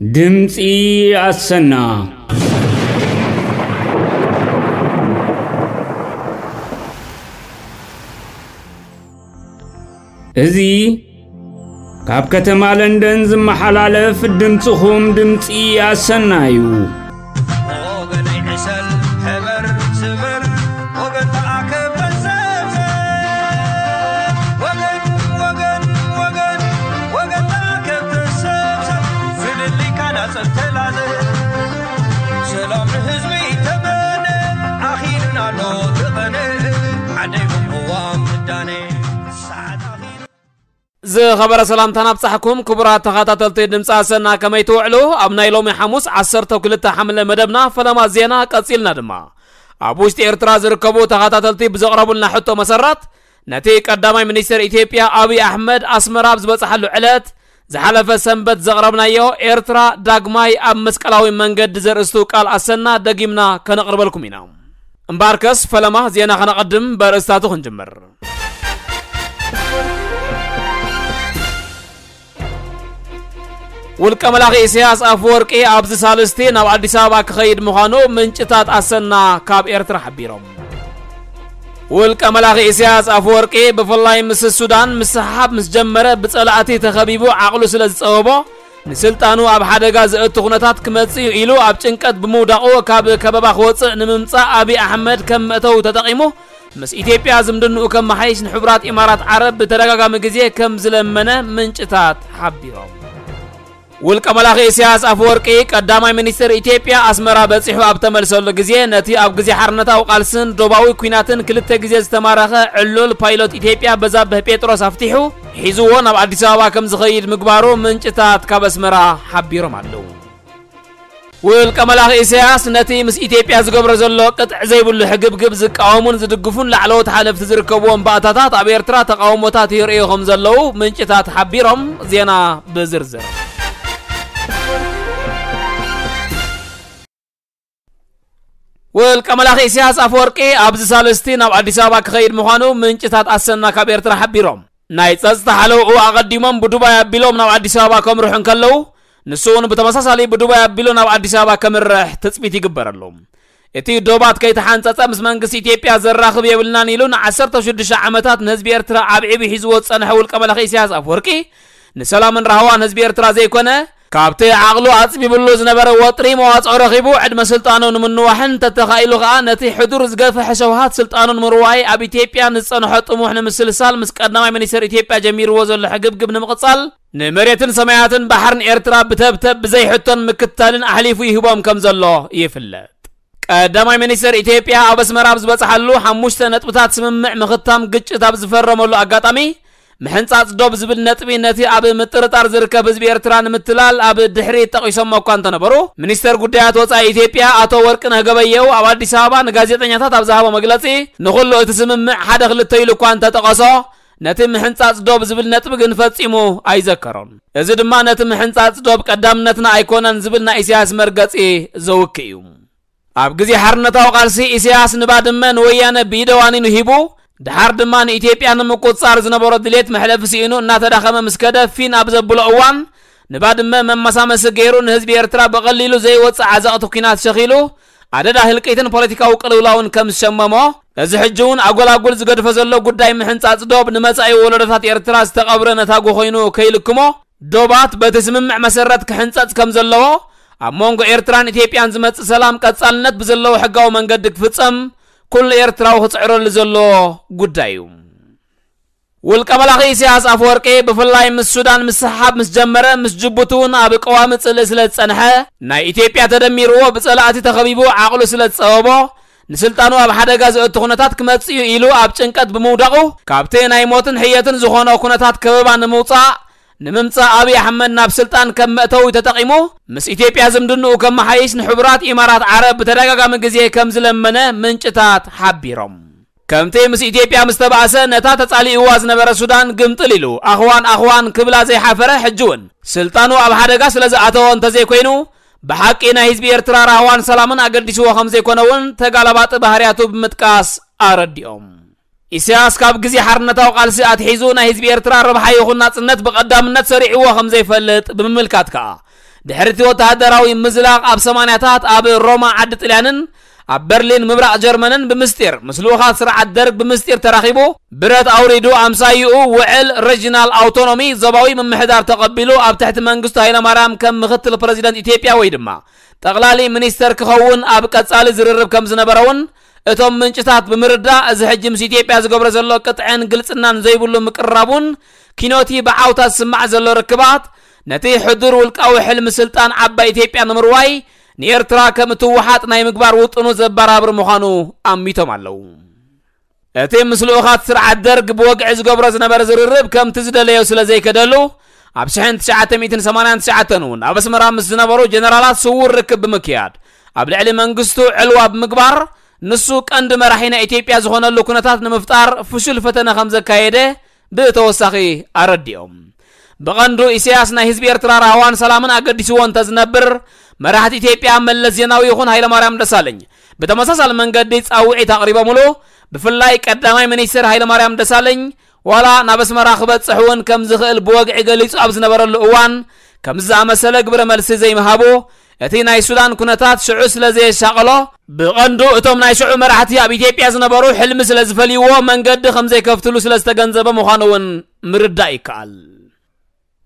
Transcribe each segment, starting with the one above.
ድምፂ ኣሰና። እዚ ካብ ከተማ ለንደን ዝመሓላለፍ ድምፅኹም ድምፂ ኣሰና እዩ። ወገነይ ዕሰል ሕበር ስበር ወገን ተኣከብ ተሰብሰብ። ወገን ወገን ወገን ወገን ተኣከብ ተሰብሰብ። ፍልልይካ ናጸብ ተላዘብ። ሰላም ንህዝቢ ተመነ። ኣኺሉና ኣሎ ተቐነ። ዓደይ እዋም ምዳነ። ሰዓት ኣኺሉ። ዝኸበረ ሰላምታና ኣብጻሕኩም ክቡራት ተኸታተልቲ ድምፂ ኣሰና፣ ከመይ ትውዕሉ? ኣብ ናይ ሎሚ ሓሙስ ዓሰርተ ክልተ ሓምለ መደብና ፈለማ ዜና ቀጺልና ድማ ኣብ ውሽጢ ኤርትራ ዝርከቡ ተኸታተልቲ ብዘቕረቡልና ሕቶ መሰረት ነቲ ቀዳማይ ሚኒስትር ኢትዮጵያ ኣብይ ኣሕመድ ኣስመራ ኣብ ዝበጽሓሉ ዕለት ዝሓለፈ ሰንበት ዘቕረብናዮ ኤርትራ ዳግማይ ኣብ መስቀላዊ መንገዲ ዘርእስቱ ቃል ኣሰና ደጊምና ከነቕርበልኩም ኢና። እምበኣርከስ ፈለማ ዜና ከነቐድም በርእስታቱ ክንጅምር። ውልቀ መላኺ ኢሳያስ ኣፈወርቂ ኣብዚ ሳልስቲ ናብ ኣዲስ ኣበባ ክኸይድ ምዃኑ ምንጭታት ኣሰና ካብ ኤርትራ ሓቢሮም። ውልቀ መላኺ ኢሳያስ ኣፈወርቂ ብፍላይ ምስ ሱዳን ምስሕሓብ ምስ ጀመረ ብጸላእቲ ተኸቢቡ ዓቕሉ ስለ ዝጸበቦ ንስልጣኑ ኣብ ሓደጋ ዘእቱ ኩነታት ክመጽእ እዩ ኢሉ ኣብ ጭንቀት ብምውዳቑ ካብ ከበባ ክወጽእ ንምምጻእ ኣብይ ኣሕመድ ከም መእተዊ ተጠቒሙ ምስ ኢትዮጵያ ዝምድንኡ ከመሓይሽ ንሕቡራት ኢማራት ዓረብ ብተደጋጋሚ ግዜ ከም ዝለመነ ምንጭታት ሓቢሮም። ውልቀ መላኺ ኢሳያስ ኣፈወርቂ ቀዳማይ ሚኒስትር ኢትዮጵያ ኣስመራ በጺሑ ኣብ ተመልሰሉ ግዜ ነቲ ኣብ ግዜ ሓርነታዊ ቃልስን ዶባዊ ኲናትን ክልተ ግዜ ዝተማረኸ ዕሉል ፓይሎት ኢትዮጵያ በዛብህ ጴጥሮስ ኣፍቲሑ ሒዝዎ ናብ ኣዲስ ኣበባ ከም ዝኸይድ ምግባሩ ምንጭታት ካብ ኣስመራ ሓቢሮም ኣለዉ። ውልቀ መላኺ ኢሳያስ ነቲ ምስ ኢትዮጵያ ዝገብሮ ዘሎ ቅጥዕ ዘይብሉ ሕግብግብ ዝቃወሙን ዝድግፉን ላዕለዎት ሓለፍቲ ዝርከብዎም ባእታታት ኣብ ኤርትራ ተቃውሞታት የርእዩ ከም ዘለዉ ምንጭታት ሓቢሮም። ዜና ብዝርዝር። ውልቀ መላኺ ኢሳያስ ኣፈወርቂ ኣብዚ ሳልስቲ ናብ ኣዲስ ኣበባ ክኸይድ ምዃኑ ምንጭታት ኣሰና ካብ ኤርትራ ሓቢሮም። ናይ ጸጥታ ሓለውኡ ኣቐዲሞም ብዱባይ ኣቢሎም ናብ ኣዲስ ኣበባ ከምርሑ እንከለዉ፣ ንሱ እውን ብተመሳሳሊ ብዱባይ ኣቢሉ ናብ ኣዲስ ኣበባ ከምርሕ ትጽቢት ይግበረሉ። እቲ ዶባት ከይተሓንጸጸ ምስ መንግስቲ ኢትዮጵያ ዘራኽብ የብልናን ኢሉ ንዓሰርተ ሽዱሽተ ዓመታት ንህዝቢ ኤርትራ ኣብ ዕቢ ሒዝዎ ዝጸንሐ ውልቀ መላኺ ኢሳያስ ኣፈወርቂ፣ ንሰላምን ራህዋን ህዝቢ ኤርትራ ዘይኮነ፣ ካብቲ ዓቕሉ ኣጽቢብሉ ዝነበረ ወጥሪ መዋጽኦ ረኺቡ ዕድመ ስልጣኑ ንምንዋሕን ተተኻኢሉ ከኣ ነቲ ሕዱር ዝገፍሐ ሸውሃት ስልጣኑ ንምርዋይ ኣብ ኢትዮጵያ ንዝጸንሖ ጥሙሕ ንምስልሳል ምስ ቀዳማይ ሚኒስትር ኢትዮጵያ ጀሚርዎ ዘሎ ሕግብግብ ንምቕጻል ንመሬትን ሰማያትን ባሕርን ኤርትራ ብተብተብ ብዘይሕቶን ምክትታልን ኣሕሊፉ ይህቦም ከም ዘሎ ይፍለጥ። ቀዳማይ ሚኒስትር ኢትዮጵያ ኣብ ኣስመራ ኣብ ዝበጽሓሉ ሓሙሽተ ነጥብታት ስምምዕ ምኽታም ግጭት ኣብ ዝፈረመሉ ኣጋጣሚ፣ ምሕንጻጽ ዶብ ዝብል ነጥቢ ነቲ ኣብ ምጥርጣር ዝርከብ ህዝቢ ኤርትራ ንምትላል ኣብ ድሕሪት ጠቒሶሞ እኳ እንተነበሩ፣ ሚኒስተር ጉዳያት ወጻኢ ኢትዮጵያ ኣቶ ወርቅነህ ገበየሁ ኣብ ኣዲስ ኣበባ ንጋዜጠኛታት ኣብ ዝሃቦ መግለጺ፣ ንኹሉ እቲ ስምምዕ ሓደ ክልተ ኢሉ እኳ እንተጠቐሶ፣ ነቲ ምሕንጻጽ ዶብ ዝብል ነጥቢ ግን ፈጺሙ ኣይዘከሮን። እዚ ድማ ነቲ ምሕንጻጽ ዶብ ቀዳምነትና ኣይኮነን ዝብል ናይ ኢሳያስ መርገጺ ዘውክእ እዩ። ኣብ ግዜ ሓርነታዊ ቃልሲ ኢሳያስ ንባድመ ንወያነ ብኢደ ዋኒኑ ሂቡ፣ ደሓር ድማ ንኢትዮጵያ ንምቁጽጻር ዝነበሮ ድሌት መሕለፊ ስኢኑ እናተዳኸመ ምስ ከደ ፊን ኣብ ዘብሎ እዋን፣ ንባድመ መመሳመሲ ገይሩ ንህዝቢ ኤርትራ ብቐሊሉ ዘይወጽእ ዓዘቕቲ ኲናት ሸኺሉ፣ ኣደዳ ህልቂትን ፖለቲካዊ ቅልውላውን ከም ዝሸመሞ፣ እዚ ሕጂ እውን ኣጎላጉል ዝገድፎ ዘሎ ጉዳይ ምሕንጻጽ ዶብ ንመጻኢ ወለዶታት ኤርትራ ዝተቐብረ ነታጉ ኮይኑ ከይልክሞ፣ ዶባት በቲ ስምምዕ መሰረት ክሕንጸጽ ከም ዘለዎ፣ ኣብ መንጎ ኤርትራን ኢትዮጵያን ዝመጽእ ሰላም ቀጻልነት ብዘለዎ ሕጋዊ መንገዲ ክፍጸም ኩሉ ኤርትራዊ ክጽዕረሉ ዘለዎ ጉዳይ እዩ። ውልቀ መላኺ ኢሳያስ ኣፈወርቂ ብፍላይ ምስ ሱዳን ምስሕሓብ ምስ ጀመረ፣ ምስ ጅቡቲ እውን ኣብ ቀዋሚ ጽልኢ ስለ ዝጸንሐ፣ ናይ ኢትዮጵያ ተደሚርዎ ብጸላእቲ ተኸቢቡ ዓቕሉ ስለ ዝጸበቦ፣ ንስልጣኑ ኣብ ሓደጋ ዘእቱ ኩነታት ክመጽእ እዩ ኢሉ ኣብ ጭንቀት ብምውዳቑ፣ ካብቲ ናይ ሞትን ሕየትን ዝኾኖ ኩነታት ከበባ ንምውጻእ፣ ንምምጻእ ኣብይ ኣሕመድ ናብ ስልጣን ከም መእተዊ ተጠቒሙ፣ ምስ ኢትዮጵያ ዝምድንኡ ከመሓይሽ ንሕቡራት ኢማራት ዓረብ ብተደጋጋሚ ግዜ ከም ዝለመነ ምንጭታት ሓቢሮም። ከምቲ ምስ ኢትዮጵያ ምስ ተባእሰ፣ ነታ ተጻሊእዋ ዝነበረ ሱዳን ግምጥል ኢሉ፣ ኣኽዋን ኣኽዋን ክብላ ዘይሓፈረ፣ ሕጂ እውን ስልጣኑ ኣብ ሓደጋ ስለ ዝኣተወ እንተዘይኮይኑ፣ ብሓቂ ናይ ህዝቢ ኤርትራ ራህዋን ሰላምን ኣገዲስዎ ከም ዘይኮነ እውን ተጋላባጢ ባህርያቱ ብምጥቃስ ኣረዲኦም። ኢሳያስ ካብ ግዜ ሓርነታዊ ቃልሲ ኣትሒዙ ናይ ህዝቢ ኤርትራ ረብሓ ይኹን ናጽነት ብቐዳምነት ሰሪዕዎ ከም ዘይፈልጥ ብምምልካት ከኣ፣ ድሕርቲ ወተሃደራዊ ምዝላቕ ኣብ ሰማንያታት ኣብ ሮማ ዓዲ ጥልያንን ኣብ በርሊን ምብራቕ ጀርመንን ብምስጢር ምስ ልኡኻት ስርዓት ደርግ ብምስጢር ተራኺቡ፣ ብረት ኣውሪዱ ኣምሳይኡ ውዕል ሬጂናል ኣውቶኖሚ ዞባዊ ምምሕዳር ተቐቢሉ ኣብ ትሕቲ መንግስቱ ሃይለማርያም ከም ምኽትል ፕረዚደንት ኢትዮጵያ ወይ ድማ ጠቕላሊ ሚኒስተር ክኸውን ኣብ ቀጻሊ ዝርርብ ከም ዝነበረ እውን እቶም ምንጭታት ብምርዳእ፣ እዚ ሕጂ ምስ ኢትዮጵያ ዝገብሮ ዘሎ ቅጥዕን ግልጽናን ዘይብሉ ምቅርራቡን ኪኖቲ ብዓውታ ዝስማዕ ዘሎ ርክባት ነቲ ሕዱር ውልቃዊ ሕልሚ ስልጣን ዓባይ ኢትዮጵያ ንምርዋይ ንኤርትራ ከም እትወሓጥ ናይ ምግባር ውጥኑ ዘበራብር ምዃኑ ኣሚቶም ኣለዉ። እቲ ምስ ልኡኻት ስርዓት ደርግ ብወግዒ ዝገብሮ ዝነበረ ዝርርብ ከምቲ ዝደለዮ ስለ ዘይከደሉ፣ ኣብ ሽሕን ትሽዓተ ሚእትን ሰማንያን ትሽዓተን እውን ኣብ ኣስመራ ምስ ዝነበሩ ጀነራላት ስውር ርክብ ብምክያድ ኣብ ልዕሊ መንግስቱ ዕልዋ ብምግባር፣ ንሱ ቀንዲ መራሒ ናይ ኢትዮጵያ ዝኾነሉ ኩነታት ንምፍጣር ፍሹል ፈተነ ከም ዘካየደ ብተወሳኺ ኣረዲኦም። ብቐንዱ ኢሳያስ ናይ ህዝቢ ኤርትራ ራህዋን ሰላምን ኣገዲስዎ እንተዝነብር፣ መራሕቲ ኢትዮጵያ መለስ ዜናዊ ይኹን ሃይለማርያም ደሳለኝ ብተመሳሳሊ መንገዲ ጻውዒት ኣቕሪቦምሉ። ብፍላይ ቀዳማይ ሚኒስትር ሃይለማርያም ደሳለኝ ዋላ ናብ ኣስመራ ክበጽሕ እውን ከም ዝኽእል ብወግዒ ገሊጹ ኣብ ዝነበረሉ እዋን፣ ከምዚ ዝኣመሰለ ግብረ መልሲ ዘይምሃቡ፣ እቲ ናይ ሱዳን ኩነታት ሽዑ ስለ ዘየሻቐሎ፣ ብቐንዱ እቶም ናይ ሽዑ መራሕቲ ኣብ ኢትዮጵያ ዝነበሩ ሕልሚ ስለ ዝፈልይዎ መንገዲ ከም ዘይከፍትሉ ስለ ዝተገንዘበ ምዃኑ እውን ምርዳእ ይከኣል።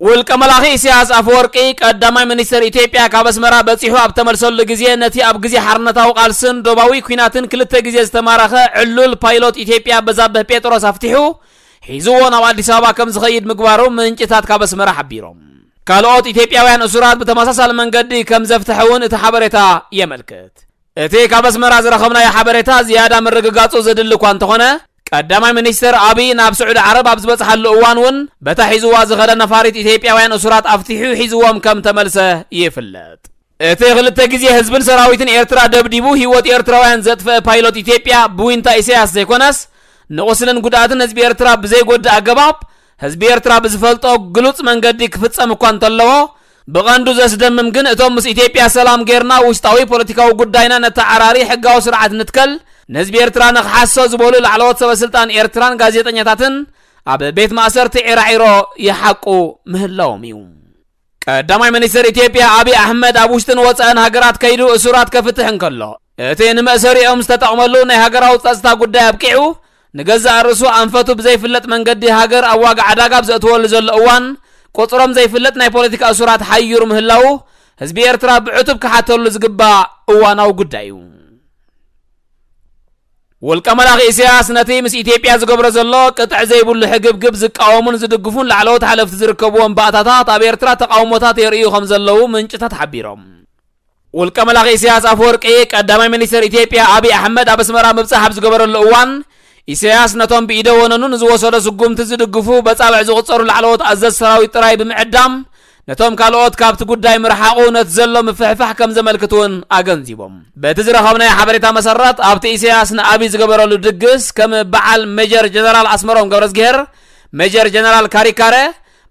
ውልቀ መላኺ ኢሳያስ ኣፈወርቂ ቀዳማይ ሚኒስተር ኢትዮጵያ ካብ ኣስመራ በጺሑ ኣብ ተመልሰሉ ግዜ ነቲ ኣብ ግዜ ሓርነታዊ ቃልስን ዶባዊ ኲናትን ክልተ ግዜ ዝተማረኸ ዕሉል ፓይሎት ኢትዮጵያ በዛብህ ጴጥሮስ ኣፍቲሑ ሒዝዎ ናብ ኣዲስ ኣበባ ከም ዝኸይድ ምግባሩ ምንጭታት ካብ ኣስመራ ሓቢሮም። ካልኦት ኢትዮጵያውያን እሱራት ብተመሳሳሊ መንገዲ ከም ዘፍትሐ እውን እቲ ሓበሬታ የመልክት። እቲ ካብ ኣስመራ ዝረኸብናዮ ሓበሬታ ዝያዳ ምርግጋጹ ዘድሊ እኳ እንተኾነ፣ ቀዳማይ ሚኒስትር ኣብይ ናብ ስዑዲ ዓረብ ኣብ ዝበጽሓሉ እዋን እውን በታ ሒዝዋ ዝኸደ ነፋሪት ኢትዮጵያውያን እሱራት ኣፍቲሑ ሒዝዎም ከም ተመልሰ ይፍለጥ። እቲ ክልተ ግዜ ህዝብን ሰራዊትን ኤርትራ ደብዲቡ ህይወት ኤርትራውያን ዘጥፈአ ፓይሎት ኢትዮጵያ ብዊንታ ኢሳያስ ዘይኮነስ፣ ንቑስልን ጉድኣትን ህዝቢ ኤርትራ ብዘይጎድእ ኣገባብ ህዝቢ ኤርትራ ብዝፈልጦ ግሉጽ መንገዲ ክፍጸም እኳ እንተለዎ፣ ብቐንዱ ዘስደምም ግን እቶም ምስ ኢትዮጵያ ሰላም ጌርና ውሽጣዊ ፖለቲካዊ ጉዳይና ነተዓራሪ፣ ሕጋዊ ስርዓት ንትከል፣ ንህዝቢ ኤርትራ ንኽሓሶ ዝበሉ ላዕለዎት ሰበ ስልጣን ኤርትራን ጋዜጠኛታትን ኣብ ቤት ማእሰርቲ ዒራዒሮ ይሓቁ ምህላዎም እዩ። ቀዳማይ ሚኒስትር ኢትዮጵያ ኣብይ ኣሕመድ ኣብ ውሽጥን ወጻእን ሃገራት ከይዱ እሱራት ከፍትሕ እንከሎ፣ እቲ ንመእሰሪኦም ዝተጠቕመሉ ናይ ሃገራዊ ጸጥታ ጉዳይ ኣብቂዑ፣ ንገዛእ ርእሱ ኣንፈቱ ብዘይፍለጥ መንገዲ ሃገር ኣብ ዋጋ ዕዳጋ ኣብ ዘእትወሉ ዘሎ እዋን፣ ቁጽሮም ዘይፍለጥ ናይ ፖለቲካ እሱራት ሓዩር ምህላዉ፣ ህዝቢ ኤርትራ ብዕቱብ ክሓተሉ ዝግባእ እዋናዊ ጉዳይ እዩ። ውልቀ መላኺ ኢሳያስ ነቲ ምስ ኢትዮጵያ ዝገብሮ ዘሎ ቅጥዕ ዘይብሉ ሕግብግብ ዝቃወሙን ዝድግፉን ላዕለዎት ሓለፍቲ ዝርከብዎም ባእታታት ኣብ ኤርትራ ተቃውሞታት የርእዩ ከም ዘለዉ ምንጭታት ሓቢሮም። ውልቀ መላኺ ኢሳያስ ኣፈወርቂ ቀዳማይ ሚኒስትር ኢትዮጵያ ኣብይ ኣሕመድ ኣብ ኣስመራ ምብጻሕ ኣብ ዝገበረሉ እዋን፣ ኢሳያስ ነቶም ብኢደ ወነኑ ንዝወሰዶ ስጉምቲ ዝድግፉ በጻብዕ ዝቑጸሩ ላዕለዎት ኣዘዝ ሰራዊት ጥራይ ብምዕዳም፣ ነቶም ካልኦት ካብቲ ጉዳይ ምርሓቑ ነቲ ዘሎ ምፍሕፋሕ ከም ዘመልክት እውን ኣገንዚቦም። በቲ ዝረኸብናዮ ሓበሬታ መሰረት፣ ኣብቲ ኢሳያስ ንኣብይ ዝገበረሉ ድግስ ከም በዓል ሜጀር ጀነራል ኣስመሮም ገብረዝግሄር፣ ሜጀር ጀነራል ካሪካረ፣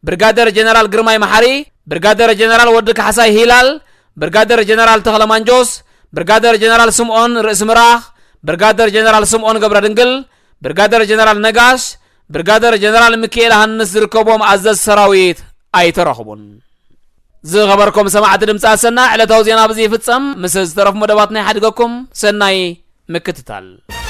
ብርጋደር ጀነራል ግርማይ መሓሪ፣ ብርጋደር ጀነራል ወዲ ካሕሳይ ሂላል፣ ብርጋደር ጀነራል ተኽለ ማንጆስ፣ ብርጋደር ጀነራል ስምኦን ርእሲ ምራኽ፣ ብርጋደር ጀነራል ስምኦን ገብረ ድንግል፣ ብርጋደር ጀነራል ነጋሽ፣ ብርጋደር ጀነራል ሚካኤል ሃንስ ዝርከብዎም ኣዘዝ ሰራዊት ኣይተረኽቡን። ዝኸበርኩም ሰማዕቲ ድምፂ ኣሰና፣ ዕለታዊ ዜና በዚ ይፍጸም። ምስ ዝተረፉ መደባትና ይሓድገኩም። ሰናይ ምክትታል።